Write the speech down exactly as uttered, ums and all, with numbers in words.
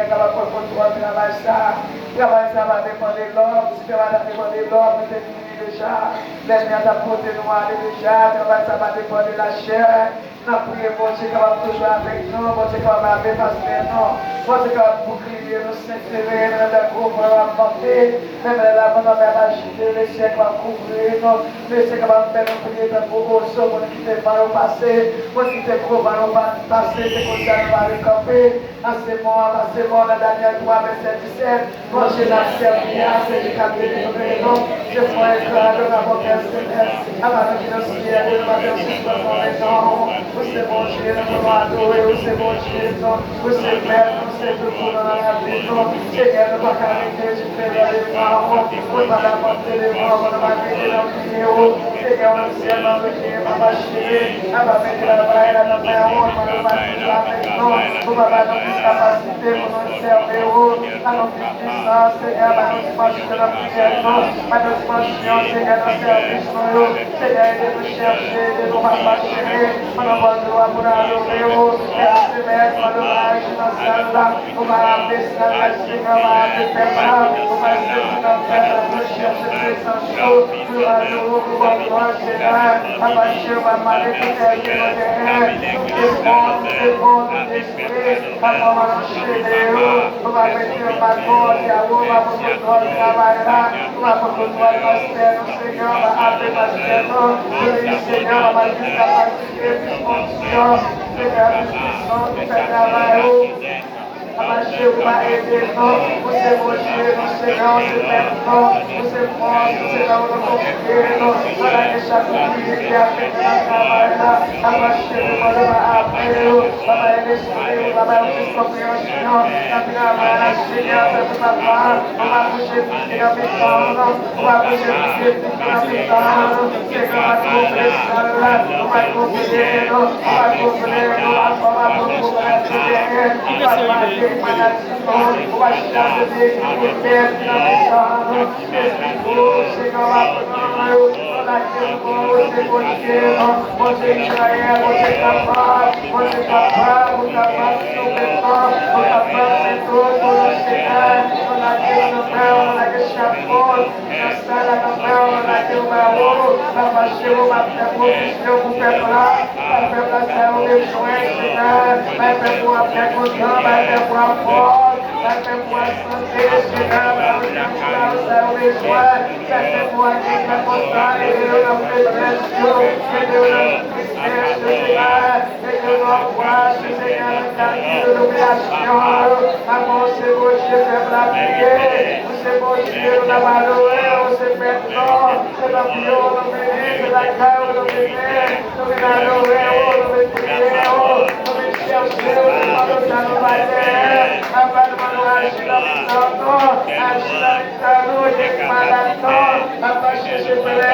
Kapab pran kontwòl travay sa. Travay sa pa depann de lòm. Si travay sa depann de lòm, nou te fini deja. Lènmi an t ap pote nou ale deja. Travay sa pa depann de lachè. N ap priye Bondye kapab toujou avèk nou. Bondye kapab lave pastè nou. Bondye kapab boukliye nou, sentire nou lè gwo van yo ap vante. Menm lè lavan nan mè ap ajite, Lesyèl kapab kouvri nou. Lesyèl kapab fè nou pliye tankou ozo, moun kite van yo pase, moun kite gwo van yo pa- pase, se konsa nou pa rekanpe. Pase mò a, pase mò nan Danyèl twa, vèsè disèt. Bondye n ap sèvi a, se li k ap delivre nou. Se fwa ekran a, nou n ap fè selès. Apa nou ki nan syèl, nou pa fè sispann nonmen non w. Ou se Bondye nou, pou nou adore. Ou se Bondye nou, ou se Mèt nou, se tout pou nou nan lavi nou. Senyè, nou pa ka rete diferan devan ou. Ou pa kapab te devan ou, nou pa rete nan pye ou. Senyè, ou sèlman nou gen, papa cheri. Apa mete travay la nan men ou, nou pa toujou avèk nou. Ou pa ba nou plis kapasite pou nou sèvi ou. Ba nou plis pwisans, Senyè, ba nou dimansyon nan priyè nou. Ba nou dimansyon, Senyè, nan sèvis nou yo. Senyè, ede nou chèche, ede nou pa fache. Pandan bon jou a pou n adore ou. Fè semèn, pandan nou aji nan sal la. Ou pa raple sal la, Senyè, ou pa raple pèp la. Ou pa sezi nan pèp la pou chèche prezans ou. Nou adore ou pou bon glwa, Senyè. Papa cheri, ou pa mande pou sèvi nou genyen. Tout efò, tout efò, tout espri. Papa, w ap anchene yo. Ou va mete yo pa kò, dyab, ou va pran kontwòl travay la. Ou va pran kontwòl pastè nou, Senyè. Ou va ape pastè nou. Beni, Senyè, papa, jis kapasite, plis onksyon. Senyè, plis pwisans pou fè travay ou. Papa, cheri, ou va ede nou. Ou se Bondye nou, Senyè, ou se Mèt nou. Ou se fòs, ou se nan ou nou konfye nou. Nou lage chak moun ki afekte nan travay la. Papa, cheri, mande w ape yo. Papa, e lespri ou, papa, yo plis konpreyansyon. Nan travay la, Senyè, fè pou papa, ou va bouje figi nan mitan nou. Ou va bouje figi nan mitan nou. Senyè, ou va gonfle sal la. Ou va gonfle nou. Ou va gonfle nou. Papa, ou va gonfle nou. Ou va pale maladi nou. Ou va chase vye ki pou pèdi nan mitan nou. Espri Bondye, Senyè, w ap pran yo, w ap lage yo, Bondye, Bondye, Bondye Izrayèl, Bondye kapab, Bondye kapab, ou kapab sove fanm, ou kapab fè tout pou nou, Senyè. Nou lage yo nan men w, nou lage chak moun nan sal la nan men w, nou lage yo ba ou. Papa cheri, w ap fè pwovizyon pou pèp la, bay pèp la sa yo bezwen, Senyè. Bay pèp ou a fè kontan, bay pèp ou a fòs. Bay pèp ou a sante, Senyè, bay yo tout sa yo bezwen. Fè pèp ou a gen kè kontan, ede yo nan feblès yo, ede yo nan tristès yo, Senyè. Ede yo nan anfwaj yo, Senyè, nan kalite de tribilasyon yo. Papa, ou se Bondye pèp la priye. Ou se Bondye nou ap adore. Ou se Mèt nou. Se nan pye w nou vini, se lakay ou nou vini. Nou vin adore ou, nou vin priye ou, nou vin chèche ou, nou mande w sa nou pa genyen. Papa, nou mande w aji nan mitan nou, aji nan mitan nou, geri malad nou. Papa, chèche plè